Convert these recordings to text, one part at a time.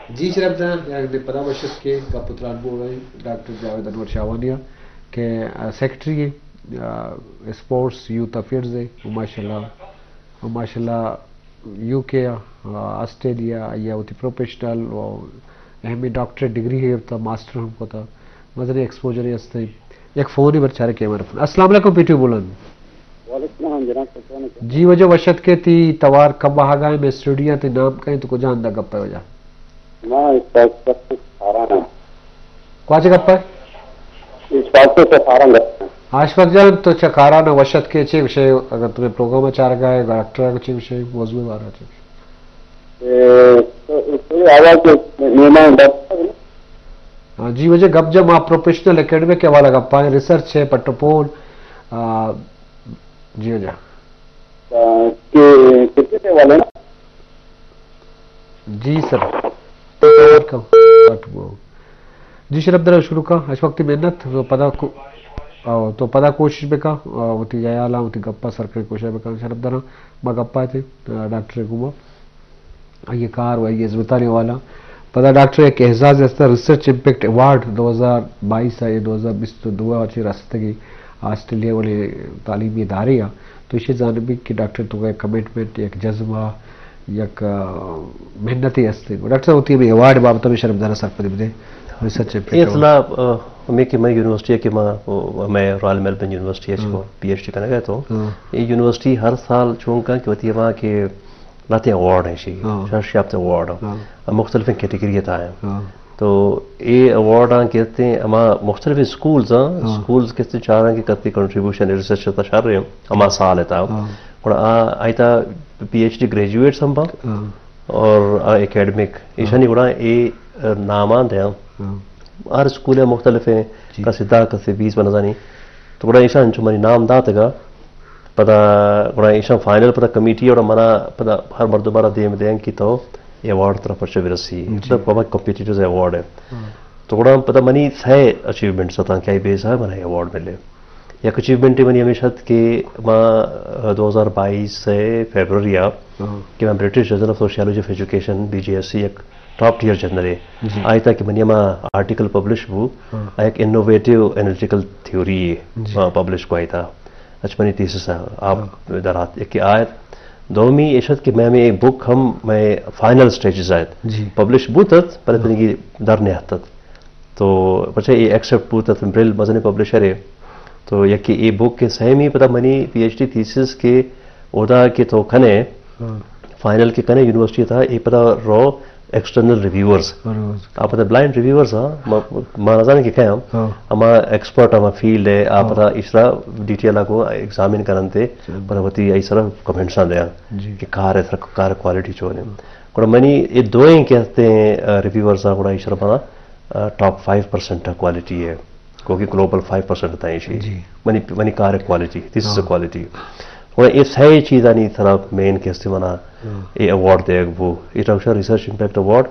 جی شرپ جان، یک دے پدا وش اتکے، گپ ءُ تران بوگ ءَ ایں ڈاکٹر جاوید انور شاہوانی ءَ کہ، آ، سیکرٹری ایں، آ، اسپورٹس یوتھ افیئرز ءِ، ءُ ماشاءاللہ، ءُ ماشاءاللہ یو کے ءَ، آ، آسٹریلیا ءَ، آئی ءَ وتی پروفیشنل ءُ اہمیں ڈاکٹریٹ ڈگری ہم کتا، ماسٹر ہم کتا، مزنیں ایکسپوژرے ہست ایں۔ یک فونے بر چارے کیمرہ فون۔ السلام علیکم پی ٹی وی بولان۔ وعلیکم السلام جناب، سلطان صاحب۔ جی واجہ وش اتکے، تئی توار کب آہگا ایں، مئے اسٹوڈیو ءَ تئی نام کئے تو کجا ہند ءَ گپ ءَ واجہ؟ ما اشفاق سے کاران آں۔ کواچے گپ ءَ؟ اشفاق سے کاران گپ ءَ۔ اشفاق جان تو چہ کاران ءَ، وش اتکے، چے گوشے اگر تمہیں پروگرام ءَ چارگا ئے، ڈاکٹر ءَ چے گوشے، موضوع ءِ بارہ ءَ چے گوشے؟ اے، تو، تو آواز مہمان ڈاکٹر۔ ہاں، جی واجہ گپ جا ما پروفیشنل اکیڈمک حوالہ گپ ءَ ایں، ریسرچ ہے، پٹ ءُ پول، آ، جی واجہ۔ آ، کہ کرکٹ ءِ حوالہ نا؟ جی سر۔ تو کور کن۔ کٹ بو۔ جی شرپ درا شروع کن۔ اش وقتی محنت تو پدا کو-، آ، تو پدا کوشش بکن۔ آ، وتی حیالاں، وتی گپاں سر کنگ کوشش بکن۔ شرپ درا ما گپا تے، آ، ڈاکٹر گوما۔ آئی ءِ کار ءُ آئی ءِ ہزمتانی حوالہ۔ پدا ڈاکٹر یک اعزاز است، ریسرچ امپیکٹ ایوارڈ دو ہزار بائیس ءَ، دو ہزار بیست ءُ دو ءَ چہ رستگی آسٹریلیا ءِ تعلیمی ادارے ءَ۔ تو ایشی زانبی کہ ڈاکٹر تو یک کمٹمنٹ، یک جذبہ، یک، آ، محنتے است۔ ڈاکٹر صاحب، وتی ہمے ایوارڈ بابت ہمے شرپ دارا سرپدی بدے۔ Research impact a award. اصلاً، آ، ہمے کہ مئے یونیورسٹی ءَ کہ ما، او، مئے رائل میلبرن یونیورسٹی ءَ ہاں۔ چہ پی ایچ ڈی کنگ ءَ تو، ہاں۔ اے یونیورسٹی ہر سال چون کن کہ وتی ہما کہ لہتیں ایوارڈ ہیں شی، ہاں۔ شش یافتہ ایوارڈ ہیں۔ ہاں۔ مختلف کیٹیگری تھا ہیں۔ ہاں۔ تو اے ایوارڈ آں کہتے ہیں، ہما مختلف اسکولز ہیں، ہاں۔ اسکولز کہتے ہیں چار ہیں کہ کتی کنٹریبیوشن ریسرچ تا شر ہیں، ہما سال تھا۔ ہاں۔ اور آ، آئی تا پی ایچ ڈی گریجویٹس ہم با، ہاں۔ اور آ اکیڈمک، ہاں۔ ایشانی گڑا اے، آ، نامان دے ہیں۔ ہاں۔ ہر اسکول مختلف ہیں، جی۔ کسی دہ، کسی بیس، بنزانی۔ تو گڑا ایشان چو منی نام داتگا، پدا گڑا ایشان فائنل پدا کمیٹی اور منا پدا ہر مردم را دیم دیں کہ تو ایوارڈ طرف پرچہ برسی۔ جی۔ مطلب بابا کمپیٹیٹرز ایوارڈ ہے۔ ہاں۔ تو گڑا پدا منی سہ اچیومنٹس اتاں کہ آئی بیس ہے منا ایوارڈ ملے۔ یک اچیومنٹ منی ہمیش ات کہ ما دو ہزار بائیس سے فیبروری آ ہاں۔ کہ میں British journal of sociology of education, B G S C, یک ٹاپ ٹیئر جرنل ہے۔ جی۔ آئی تا کہ منی ہما آرٹیکل پبلش بو، ہاں۔ آ یک انوویٹیو انالیٹیکل تھیوری ہے، جی۔ آ، پبلش کو آئی تا۔ اچ منی تھیسس ہے، آپ ہاں۔ درات ایک آیت۔ دومی ایشت کہ میں، میں ایک بک ہم میں فائنل سٹیجز آیت۔ جی۔ پبلش بوت ات، پر ہاں۔ تنگی در نہیں آتت۔ تو پچے اے ایکسپٹ بوت ات، بریل مزنیں پبلشر ہے۔ تو یکی اے بک کے سیمی پتا منی پی ایچ ڈی تھیسس کے اودا کے تو کنے، ہاں۔ فائنل کے کنے یونیورسٹی تھا، اے پتا رو ایکسٹرنل ریویورز۔ بروز۔ آپ پتا بلائنڈ ریویورز ہاں، ما، ما نہ زانے کہ کہیں ہم۔ ہاں۔ ہما ایکسپرٹ ہما فیلڈ ہے، آپ ہاں۔ پتا اس طرح ڈیٹیل کو ایگزامن کرنتے، چلو۔ پر وتی ای سر کمنٹس نہ دیا جی۔ کہ کار ہے، سر کار کوالٹی چون ہے۔ ہاں۔ گڑا منی اے دوئیں کہ ہستے ہیں، آ، ریویورز آں، گڑا ایشرا منا، آ، ٹاپ فائیو پرسنٹ کوالٹی ہے، کیونکہ گلوبل فائیو پرسنٹ تھا ایشی۔ جی۔ منی، منی کار کوالٹی، تھیسس ہاں۔ کوالٹی۔ گڑا اے سہ چیزانی طرف مین کہ ہستے منا ہاں۔ اے ایوارڈ دے بو، اے ٹاؤشا ریسرچ امپیکٹ ایوارڈ،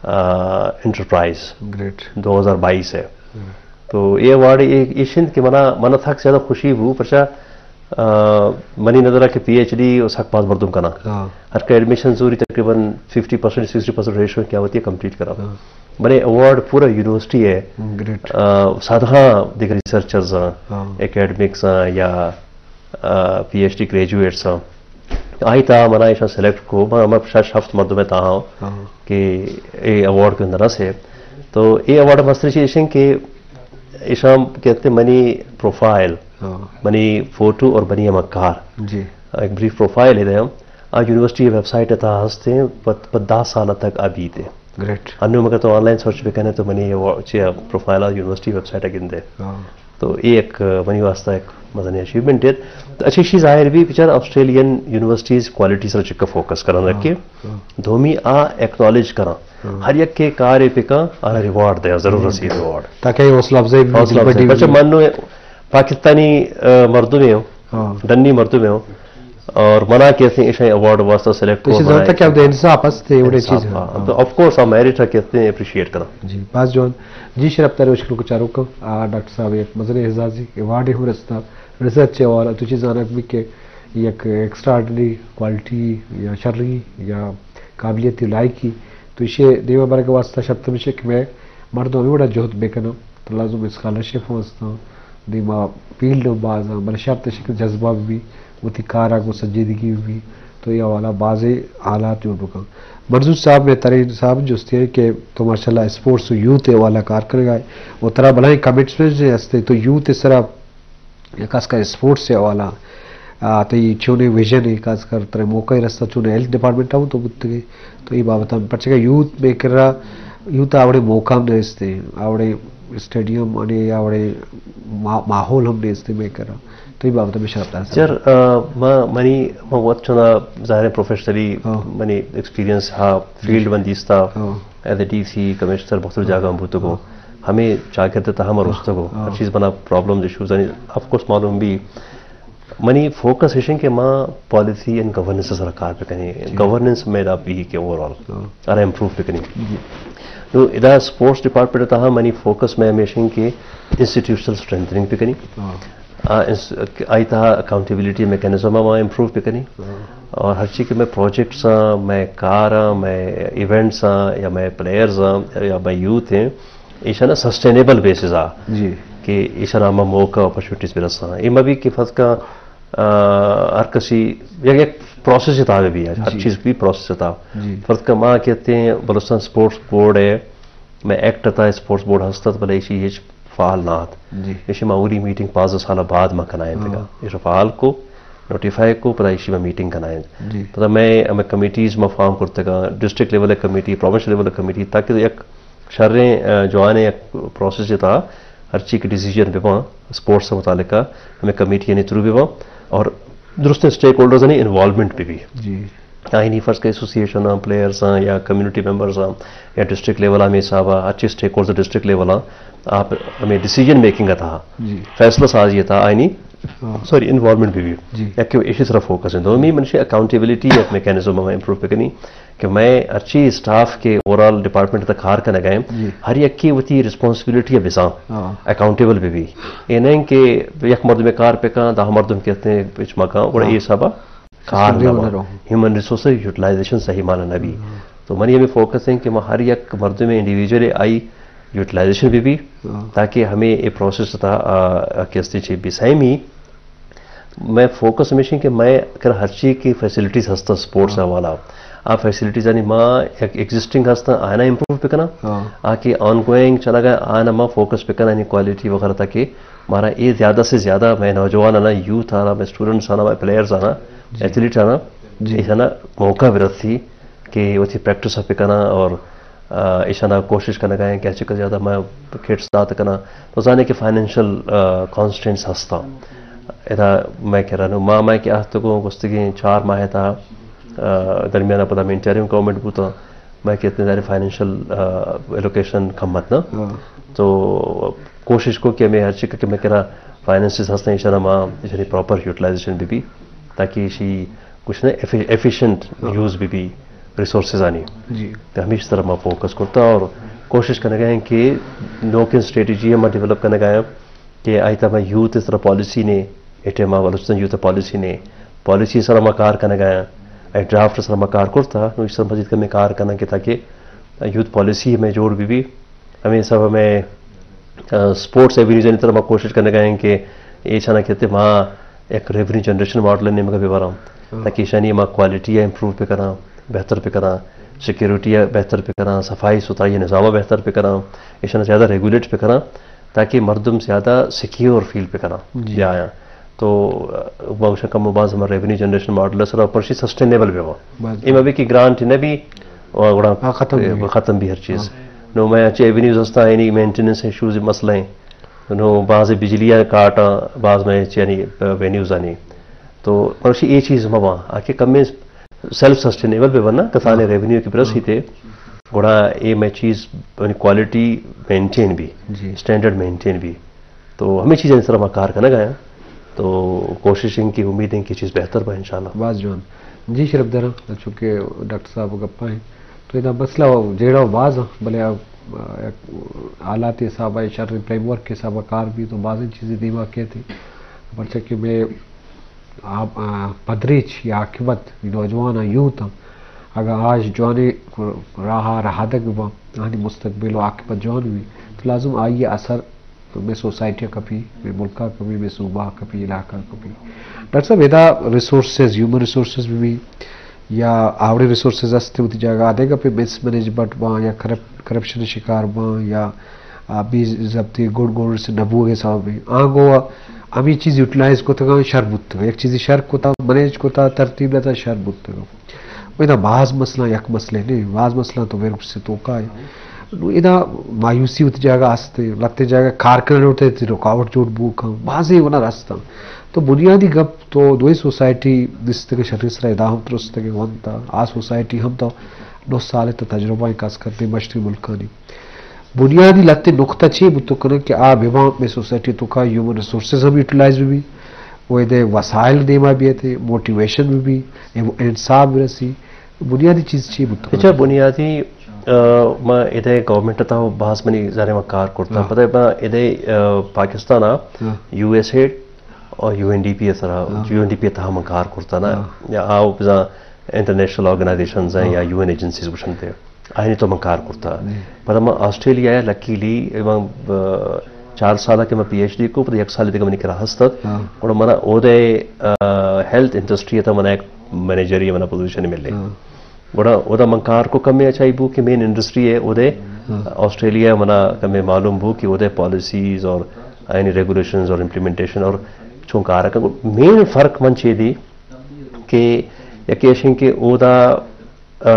آ، انٹرپرائز گریٹ۔ دو ہزار بائیس ہے۔ ہاں۔ تو اے ایوارڈ اے، ایشنت کہ منا، منا تھک زیادہ خوشی بو، پرچا آ، منی نظر ءَ کہ پی ایچ ڈی ءَ سک باز مردم کناں۔ ہاں۔ ہر کہ ایڈمیشن زوری تقریباً fifty percent, sixty percent ratio کیا ہوتی ہے کمپلیٹ کرا۔ ہاں۔ بلے ایوارڈ پورا یونیورسٹی ہے۔ ہم، گریٹ۔ آ، سادہاں دیگر ریسرچرز آں، ہاں۔ اکیڈمکس آں یا، آ، پی ایچ ڈی گریجویٹس آں۔ آئی تا منا ایشاں سلیکٹ کو، ما، ما شش ہفت مردم تا ہاں ہاں۔ کہ اے ایوارڈ کے اندر سے۔ تو اے ایوارڈ مستری چیز ایشن کہ ایشاں کہتے منی پروفائل، ہاں۔ منی فوٹو اور منی ہما کار۔ جی۔ ایک بریف پروفائل ہے ہم۔ آ یونیورسٹی ویب سائٹ تا ہستے، پت، پت دہ سال تک ابھی تے۔ گریٹ۔ انو مگر تو آن لائن سرچ بکنے تو منی یہ وا-، چی پروفائل آ یونیورسٹی ویب سائٹ گندے۔ ہاں۔ تو یہ ایک منی واسطہ ایک مزنی اچیومنٹ ہے۔ تو اچھی چیز ظاہر بھی پچر آسٹریلین یونیورسٹیز کوالٹی سر چکا فوکس کرن ہاں۔ رکھے۔ ہاں۔ دومی آ ایکنالج کرن۔ ہاں۔ ہر یک کے کار پہ کن، آنا ریوارڈ دے، ضرور ہاں۔ رسید ریوارڈ۔ تاکہ یہ حوصلہ افزائی بھی حوصلہ افزائی۔ بڑی۔ بچہ منو پاکستانی، آ، مردم ہے ہو، ہاں۔ ڈنی مردم ہے ہو، اور منا کہتے ہیں ایشاں ایوارڈ واسطہ سلیکٹ تو کو اسی بنا ضرورت ہے کہ آپ دے انصاف ہستے، وڑے انصاف، چیز ہے۔ ہاں۔ ہاں۔ تو آف کورس ہم میرٹ ہے کہتے ہیں اپریشیٹ کرنا۔ جی، باز جوان۔ جی، شرپ تارے وشکل کو چارو کو، آ، ڈاکٹر صاحب ایک مزن اعزازی ایوارڈ ہو رستا، ریسرچ ایوارڈ، تو چیز آنک بھی کہ یک ایکسٹراڈنری کوالٹی یا شری یا قابلیت لائقی۔ تو ایشی دیما برگ واسطہ شرط ہمیش کہ مئے مردم ہمے وڑا جہد بکنن، تو لازم اسکالرشپ ہم ہستاں، دیما فیلڈ ہم باز آں، بلے شرط ایش کہ جذبہ بہ بی، وتی کارا گوں سنجیدگی بہ بی، تو اے حوالہ بازیں حالات جوڑ بکن۔ منظور صاحب، مئے ترین صاحب جستی ہے کہ تو ماشاءاللہ اسپورٹس و یوتھ حوالہ کار کنگا ہے و ترا بلائیں کمٹمنٹ ہستے، تو یوتھ سرا خاص کر اسپورٹس ءِ حوالہ ءَ، آ، تئی چونیں ویژن اے، خاص کر ترا موقع رستا چونیں ہیلتھ ڈپارٹمنٹ ءَ ہوں تو بوتگے، تو اے بابت ءَ پرچہ کہ یوتھ مئے کرا، یوتھ ءَ آوڑیں موقع ہم نیست ایں، آوڑیں اسٹیڈیم انی آوڑیں ما-، ماحول ہم نیست ایں مئے کرا، تو اے بابت ءَ بشارت دار سر۔ سر، آ، ما، منی، ما وت چنا ظاہر ہے پروفیشنلی ہاں۔ منی ایکسپیرینس ہا، فیلڈ من دیستا، ہاں۔ As a D C, commissioner, مختلف جاگہ ہم بوتگو۔ ہاں۔ ہمے چاگرد تہا ما رستگو۔ ہاں۔ ہر چیز منا پرابلمز، ایشوز آنی، آف کورس، معلوم بی۔ منی فوکس ایشن کہ ما پالیسی اینڈ گورننس سرا کار بکنیں۔ جی۔ گورننس مئے دا بی کہ اوور آل ہاں۔ ارا امپروو بکنیں۔ جی۔ نو ادا اسپورٹس ڈپارٹمنٹ تہا منی فوکس مئے ہمیشن کہ انسٹیٹیوشنل اسٹرینتھننگ بکنیں۔ ہاں۔ آ، اس، آئی تہا اکاؤنٹیبلٹی میکانزم ما امپروو بکنیں۔ ہاں۔ اور ہرچی کہ مئے پروجیکٹس آں، مئے کار آں، مئے ایونٹس آں، یا مئے پلیئرز آں، یا مئے یوتھ ایں، ایشانا سسٹینیبل بیسز آ جی۔ کہ ایشانا ہما موقع، اپرچونیٹیز برساں۔ اے مہ بی کہ فرض کن، آ، ہر کسی یک، یک پروسیس تہا بی، ہر جی۔ چیز بی پروسیس تہا۔ جی۔ فرض کن ما کہتے ہیں بلوچستان اسپورٹس بورڈ ہے، مئے ایکٹ تہا اسپورٹس بورڈ ہست ات، بلے ایشی ہچ فعال نہ ات۔ جی۔ ایشی ما اولی میٹنگ پانزدہ سال بعد ما کنائینتگا۔ ہاں۔ ایشی فعال کو، نوٹیفائی کو، پدا ایشی ما میٹنگ کنائینت۔ جی۔ پدا مئے، ہمے کمیٹیز ما فارم کرتگا، district level committee, provincial level committee, تاکہ یک شریں، آ، جوانیں یک پروسیس تہا ہرچی کہ ڈیسیژن بہ باں، اسپورٹس متعلقہ ہمے کمیٹی آنی تھرو بہ باں اور درستیں اسٹیک ہولڈرز آنی انوالومنٹ بہ بی۔ جی۔ آئینی فرض کہ ایسوسی ایشن آں، پلیئرز آں یا کمیونٹی ممبرز آں یا ڈسٹرکٹ لیول آ، ہمے حساب آ ہرچی اسٹیک ہولڈر ڈسٹرکٹ لیول آ، آپ ہمے ڈیسیژن میکنگ تہا، جی۔ فیصلہ سازی تہا آئینی، ہاں۔ سوری، انوالومنٹ بہ بی۔ جی۔ یا کہ ایشی سرا فوکس ایں۔ دومی منشی اکاؤنٹیبلٹی یک میکانزم ہم امپروو بکنی کہ مئے ہرچی اسٹاف کہ اوور آل ڈپارٹمنٹ تہا کار کنگا ایں، جی۔ ہر یکے وتی ریسپانسبلٹی بزاں ہاں۔ اکاؤنٹیبل بہ بی۔ اے نہ کہ یک مردمے کار بکن، دہ مردم کہتے ہیں پچ مکان، گڑا ہاں۔ اے حساب آ کار سسٹم نہ ڈیول با۔ نہ رہو۔ ہیومن ریسورسز یوٹیلائزیشن صحیح معنی نہ بی۔ ہاں۔ تو منی ہمے فوکس ایں کہ ما ہر یک مردم انڈیویجول آئی یوٹیلائزیشن بہ بی، ہاں۔ تاکہ ہمے اے پروسیس تہا، آ، آ، کہ استے چہ بی سیمی۔ مئے فوکس ہمیش ایں کہ مئے کر ہرچی کہ فیسلٹیز ہستاں اسپورٹس ہاں۔ حوالہ، آ فیسلٹیز آنی ما یک ایگزسٹنگ ہستاں، آئینا امپروو بکناں۔ ہاں۔ آ کہ آن گوئنگ چلگا، آئینا ما فوکس بکناں، یعنی کوالٹی وغیرہ تاکہ مارا اے زیادہ سے زیادہ مئے نوجوان آنا، یوتھ آنا، مئے اسٹوڈنٹس آنا، مئے پلیئرز آنا، جی۔ ایتھلیٹ آنا، جی۔ ایشانا موقع برسی کہ وتی پریکٹس بکناں اور، آ، ایشانا کوشش کنگا ایں کہ ہرچی کہ زیادہ مئے کٹس دات کناں۔ تو زانے کہ فائنینشل، آ، کانسٹرینٹس ہستاں۔ ادا مئے کرا نو ما، مئے کہ آہتگوں گوستگیں چار ماہ تہا، آ، درمیان پدا مئے انٹرم گورنمنٹ بوتاں۔ مئے کہ اتنے سارے فائنینشل، آ، ایلوکیشن کم ات نا۔ ہاں۔ تو کوشش کو کہ ہمے ہرچی کہ مئے کرا فائنینسز ہستاں، ایشانا ما، ایشانی پراپر یوٹیلائزیشن بہ بی، تاکہ ایشی کچھ نہ ایفی-، ایفیشنٹ ہاں۔ یوز بہ بی ریسورسز آنی۔ جی۔ تو ہمیش طرح ما فوکس کرتا اور کوشش کنگا ایں کہ نوکیں اسٹریٹجی ہم ما ڈیولپ کنگا ایں۔ کہ آئی تہا مئے یوتھ سرا پالیسی نے، اے ٹائم ءَ بلوچستان یوتھ پالیسی نے، پالیسی سرا ما کار کنگا ایں، اے ڈرافٹ سرا ما کار کرتا، نوں ایشی سرا مزید کمیں کار کناں کہ تاکہ یوتھ پالیسی ہمے جوڑ بہ بی، ہمے حساب ءَ ہمے، آ، اسپورٹس ایونیوز آنی طرف ما کوشش کنگا ایں کہ ایشانا کہتے ما یک ریونیو جنریشن ماڈل نیمگا بہ براں، ہاں۔ تاکہ ایشانی ما کوالٹی ءَ امپروو بہ کناں، بہتر بہ کناں، سیکیورٹی ءَ بہتر بہ کناں، صفائی ستھرائی نظام ءَ بہتر بہ کناں، ایشانا زیادہ ریگولیٹ بہ کناں۔ تاکہ مردم زیادہ سیکیور فیل بہ کناں جی۔ بیایاں۔ تو، آ، ما گوشاں کم و باز ہما ریونیو جنریشن ماڈل ءِ سرا پرشی سسٹینیبل بہ باں۔ بس۔ اے مہ بی کہ گرانٹ نہ بی، و گڑا، آ، ختم بی۔ ختم بی ہر چیز۔ ہاں۔ نوں مئے چہ ایونیوز ہستاں، یعنی مینٹیننس ایشوز مسئلہ ایں۔ نوں باز بجلی ءِ کاٹ آں، باز مئے چہ یعنی وینیوز آنی۔ تو پرشی اے چیز مہ باں، آ کہ کمیں سیلف سسٹینیبل بہ بناں، کسانیں ہاں۔ ریونیو کہ برسیتے، ہاں۔ گڑا اے مئے چیز، یعنی کوالٹی مینٹین بی، جی۔ اسٹینڈرڈ مینٹین بی۔ تو ہمے چیزانی سرا ما کار کنگا ایں۔ تو کوشش ایں کہ امید ایں کہ چیز بہتر بہ انشاءاللہ۔ باز جوان۔ جی شرف داراں، چونکہ ڈاکٹر صاحب گپا ایں۔ تو ادا مسئلہ جیڑہ باز ایں، بلے آ، آ، حالات حساب ءَ، شر فریم ورک حساب ءَ کار بی تو بازیں چیزیں دیما کیت۔ پرچہ کہ مئے آ، آ، پدریچ یا عاقبت نوجوان آں، یوتھ آں، اگاں آ جوانیں راہ ءَ رہادگ بہ باں، آہانی مستقبل و عاقبت جوان بہ بیت، تو لازم آئی ءِ اثر مئے سوسائٹی ءَ کپی، مئے ملک ءَ کپی، مئے صوبہ ءَ کپی، علاقہ ءَ کپی۔ ڈاکٹر صاحب، ادا ریسورسز، ہیومن ریسورسز بہ بیت یا آوڑیں ریسورسز ہست، وتی جاگہ ءَ، دگہ پہ مس مینجمنٹ باں یا کرپ-، کرپشن ءِ شکار باں یا آ، بے ضبطی، گڈ گورننس نہ بوگ ءِ سبب ءَ آں گوں ہمے چیز یوٹیلائز کتگ آں، شر بوتگ۔ یک چیزے شر کتا، مینیج کتا، ترتیب داتا، شر بوتگ۔ ادا باز مسئلہ، یک مسئلہ نہیں، باز مسئلہ تو بیر سے توکا ہے۔ نو ادا مایوسی وتی جاگہ است، لتے جاگہ کار کرنے ہوتے تھی، رکاوٹ جوڑ بو کم، بازیں ہنر ہستاں۔ تو بنیادی گپ تو دوئیں سوسائٹی دستگ شریں سرا ادا ہم ترستگ ونتا، آ سوسائٹی ہم تو نو سال تو تجربہ کس کرتے مشرقی ملکانی۔ بنیادی لہتیں نقطہ چے بوت کنن کہ آ بہ باں مئے سوسائٹی توکا ہیومن ریسورسز ہم یوٹیلائز بہ بی، و ایدے وسائل دیما بیت، موٹیویشن بہ بی، انصاف برسی۔ بنیادی چیز چے بوت کنن؟ اچھا، بنیادی، آ، ما ایدے گورنمنٹ تا باز منی ذریعہ ما کار کرتا۔ ہاں۔ پتہ ما ایدے، آ، پاکستان آ ہاں۔ یو ایس ایڈ اور یو این ڈی پی سرا، ہاں۔ یو این ڈی پی تہا ما کار کرتا نا۔ ہاں۔ یا آ بزاں انٹرنیشنل آرگنائزیشنز ہیں ہاں۔ یا یو این ایجنسیز گوشنتے۔ آہانی تو من کار کرتا۔ جی۔ پدا من آسٹریلیا ءَ لکیلی، من، آ، چار سال کہ من پی ایچ ڈی کو، پدا یک سال دیگہ منی کرا ہست ات۔ ہاں۔ گڑا منا اودے، آ، ہیلتھ انڈسٹری ءِ تہ منا یک مینیجری منا پوزیشن ملے۔ ہاں۔ گڑا اودا من کار کو کمے اچھائی بو کہ مین انڈسٹری ہے اودے۔ ہاں۔ آسٹریلیا منا کمے معلوم بو کہ اودے پالیسیز اور آئینی ریگولیشنز اور امپلیمنٹیشن اور چون کار کن۔ مین فرق من چے دی کہ یکی ایشن کہ اودا آ،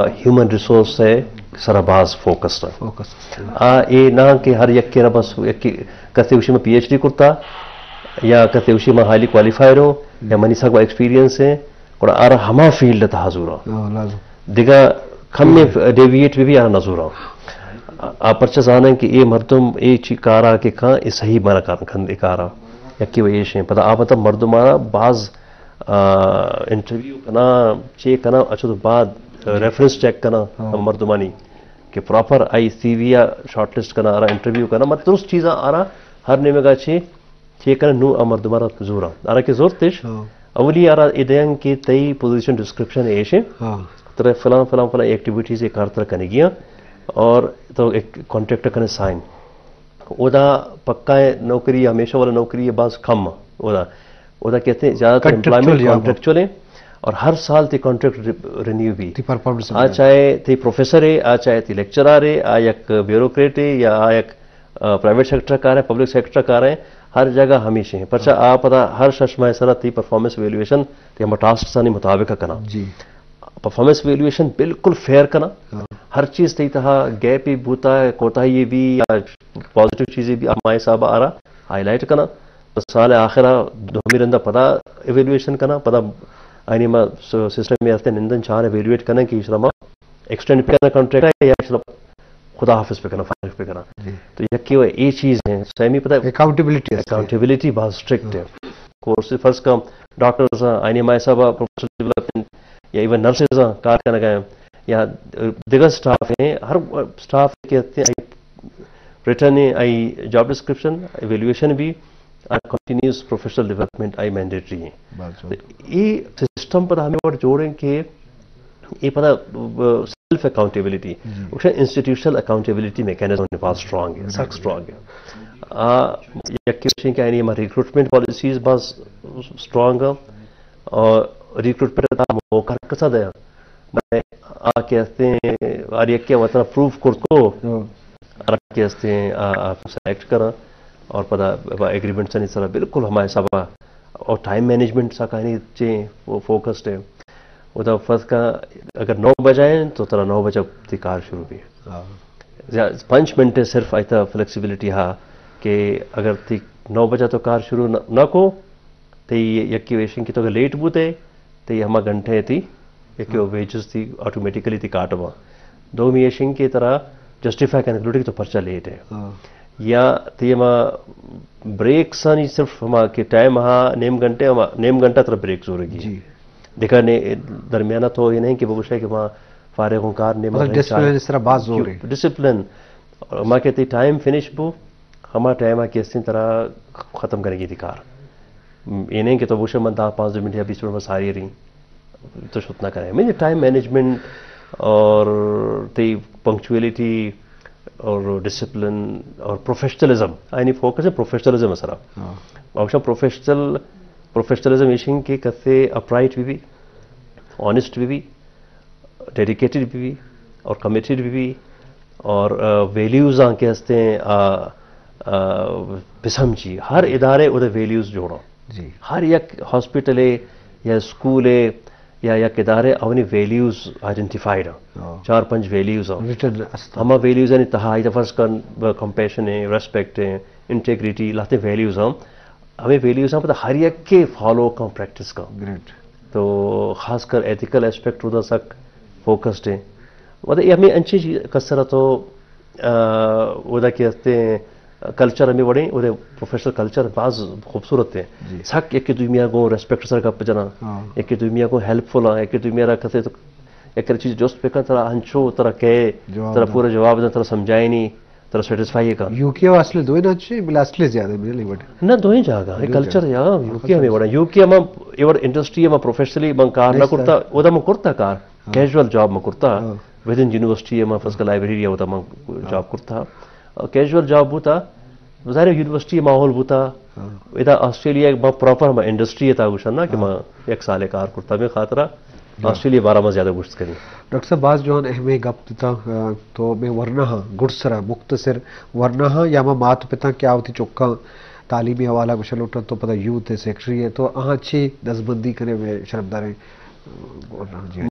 ہیومن ریسورس ءِ سرا باز فوکس ات۔ فوکس ات۔ آ اے نہ کہ ہر یکے را بس یکے کسے گوشی من پی ایچ ڈی کرتا یا کسے گوشی من ہائیلی کوالیفائیڈ ہوں یا منی سک ایکسپیرینس ہے، گڑا آرا ہما فیلڈ تہا زورا۔ ہاں، لازم۔ دگہ کمے ڈیویٹ بہ بی آرا نہ زورا۔ آ پرچہ زانن کہ اے مردم اے چی کارا کہ کاں اے صحیح منا کار کن اے کارا۔ یکی و ایش ہیں۔ پدا آ مطلب مردم آرا باز آ، انٹرویو کنا، چیک کنا، اچھا تو بعد، آ، ریفرنس چیک کنا، ہاں۔ ہم مردمانی کہ پراپر آئی سی وی آ شارٹ لسٹ کنا، آرا انٹرویو کنا، مت درست چیزاں آرا ہر نیمگا چے چیک کنا، نو آ مردم آرا زورا۔ آرا کہ زورتش، ہاں۔ اولی آرا ادیان کہ تئی پوزیشن ڈسکرپشن ایشے، ہاں۔ ترے فلان، فلان، فلان ایکٹیویٹیز ایک کار تر کنگیاں اور تو ایک کانٹریکٹ کنے سائن۔ اودا پکا ہے نوکری، ہمیشہ والا نوکری ہے، باز کم ہے۔ اودا، اودا کہتے ہیں زیادہ تر کانٹریکچوئل امپلائمنٹ یا کانٹریکچوئل ہے اور ہر سال تی کانٹریکٹ ری-، رینیو بھی۔ تی پرفارمنس آ بھی۔ چاہے تی پروفیسر ہے، آ چاہے تی لیکچرار ہے، آ یک بیوروکریٹ ہے یا آ یک، آ، پرائیویٹ سیکٹر کار ہے، پبلک سیکٹر کار ہے، ہر جگہ ہمیشہ ہیں۔ پرچہ ہاں۔ آ پتا ہر شش ماہ سرا تی پرفارمنس ویلیویشن تی ہم ٹاسک سانی مطابق کنا۔ جی۔ پرفارمنس ویلیویشن بالکل فیئر کنا۔ ہاں۔ ہر چیز تئی تہا گیپ ہی بوتا ہے، کوتاہی یہ بھی یا پازیٹیو چیزیں بھی ہمارے حساب آ رہا ہائی لائٹ کنا۔ بس سال آخرا دومی رندا پدا ایویلویشن کنا، پدا آئینی ما س-، سسٹم میں ہستے نندن چار ایویلویٹ کنا کہ اشرا ما ایکسٹینڈ پہ کنا کانٹریکٹ ہے یا اشرا خدا حافظ پہ کنا، فارغ پہ کنا۔ جی۔ تو یکی وہ اے چیز ہیں، سیمی پدا اکاؤنٹیبلٹی ہستے۔ اکاؤنٹیبلٹی بہت اسٹرکٹ ہے۔ ہاں۔ کورس فرض کم ڈاکٹرز ہیں، آئینی ما حساب پروفیشنل ڈیولپمنٹ یا ایون نرسز ہیں، کار کرنے گئے ہیں، یا دگہ سٹاف ہیں، ہر سٹاف کے ہستے ہیں، ریٹرن ہے، آئی جاب ڈسکرپشن، ایویلویشن بھی، اور کنٹینیوس پروفیشنل ڈیولپمنٹ آئی مینڈیٹری ہیں۔ بس، تو یہ سسٹم پتہ ہمیں اور جوڑیں کہ یہ پتہ، آ، سیلف اکاؤنٹیبلٹی، جی۔ اسے انسٹیٹیوشنل اکاؤنٹیبلٹی میکانزم ہمارے پاس اسٹرانگ ہے، سخت اسٹرانگ ہے۔ آ، یک کہ ہمارے ریکروٹمنٹ پالیسیز بہت اسٹرانگ ہیں اور ریکروٹمنٹ کا موقع کسا دیا۔ میں آ کہ ہستے ہیں، آ یک کہ وطن پروف کرت کو، ہاں۔ آ کہ ہستے ہیں، آ، آ سلیکٹ کرا اور پدا ایگریمنٹ سنی سرا بالکل ہمارے حساب اور ٹائم مینجمنٹ سا کہانی چے وہ فوکسڈ ہے۔ وہ تو فرض کا اگر نو بجے ہیں تو ترا نو بجے تی کار شروع بھی۔ ہاں۔ یا پنچ منٹ صرف ایتا فلیکسیبلٹی ہا کہ اگر تی نو بجے تو کار شروع نہ، نہ کو، تئی یکی ویشن کہ تو اگر لیٹ بوتے، تئی ہما گھنٹے تئی یکی ہاں۔ ویجز تئی آٹومیٹکلی تئی کاٹ با۔ دومی ایشن کہ ترا جسٹیفائی کرنے لوٹی کہ تو پرچہ لیٹ ہے۔ ہاں۔ یا تئی ہما بریکس آنی صرف ہما کہ ٹائم ہا نیم گھنٹے، ہما نیم گھنٹہ ترا بریک زورگی۔ جی۔ دیکھا نے درمیانہ تو یہ نہیں کہ بگوشے کہ وہاں فارغ ہوں کار نیم مطلب گھنٹے ڈسپلن چاہے۔ اس طرح باز زور ہے۔ ڈسپلن۔ اور ما کہتے ٹائم فنش بو، ہما ٹائم آ کہ استیں ترا ختم کرنے کی تھی کار۔ یہ نہیں کہ تو بگوشے من دہ پانچ دہ منٹ یا بیس منٹ بس ساری رہی۔ تو شت نہ کرے۔ میں ٹائم مینجمنٹ اور تئی پنکچوئلٹی اور ڈسپلن اور پروفیشنلزم، آئی فوکس ہے پروفیشنلزم سرا۔ ہاں۔ اور پروفیشنل، پروفیشنلزم ایشن کہ کسے اپرائٹ بہ بی، آنیسٹ بہ بی، ڈیڈیکیٹڈ بہ بی اور کمیٹڈ بہ بی اور، آ، ویلیوز آں کہ ہستے ہیں، آ، آ، بسمجھی۔ ہر ادارے اودے ویلیوز جوڑا۔ جی۔ ہر یک ہاسپٹل ہے یا اسکول ہے یا یک ادارے، اونی ویلیوز آئیڈینٹیفائیڈ ہیں۔ ہاں۔ چار پنچ ویلیوز ہیں۔ ریٹن است۔ ہما ویلیوز یعنی تہا، اذا فرض کن، کمپیشن ہے، ریسپیکٹ ہے، انٹیگریٹی، لہتے ویلیوز ہیں۔ ہمیں ویلیوز ہیں، پتہ ہر یک کے فالو کن، پریکٹس کن۔ گریٹ۔ تو خاص کر ایتھیکل اسپیکٹ ادا سک فوکسڈ ہیں۔ مطلب، یہ ہمیں انچی چیز کسر تو، آ، ادا کہ ہستے ہیں، کلچر ہمیں وڑیں، ادا پروفیشنل کلچر باز خوبصورت ہیں۔ جی۔ سک یک دومی گو ریسپیکٹ سر گپ جنا، ہاں۔ یک دومی گو ہیلپ فل ہیں، یک دومی را کسے تو یک چیز جست پہ کن، ترا ہنچو، ترا کہے، جواب ترا دا۔ پورا جواب دے، ترا سمجھائے نہیں، ترا سیٹسفائی کا۔ یو کے و اصل دوئیں نہ چاہیے، بلے اصل زیادہ ملے بٹ۔ نہ، دوئیں جاگہ، دوئیں کلچر جاگہ۔ یا، یو کے ہمیں وڑا۔ یو کے ہم ایور انڈسٹری ہم پروفیشنلی من کار نہ کرتا، اودا من کرتا کار۔ ہاں۔ کیژول جاب من کرتا۔ ہاں۔ ودن یونیورسٹی ہم فرض کر لائبریری اودا من جاب کرتا۔ اور کیژول جاب بوتا، ظاہر ہے یونیورسٹی ماحول بوتا۔ ہاں۔ ادا آسٹریلیا ما پراپر ہم انڈسٹری تا گوشن نا کہ ہاں۔ ما یک سال کار کرتا میں خاطرہ۔ جی۔ آسٹریلیا بارہ ما زیادہ گوشت کنی۔ ڈاکٹر صاحب، باز جوان اہمیں گپ دیتا، آ، تو میں ورنہ ہاں، گڈ سرا مختصر ورنہ ہاں یا ما مات پتاں کہ آوتی چکاں تعلیمی حوالہ گوشہ لوٹاں تو پدا یوتھ ہے، سیکرٹری ہے، تو آہاں چی دزبندی کنے میں شرمداریں ورنہ ہاں جی۔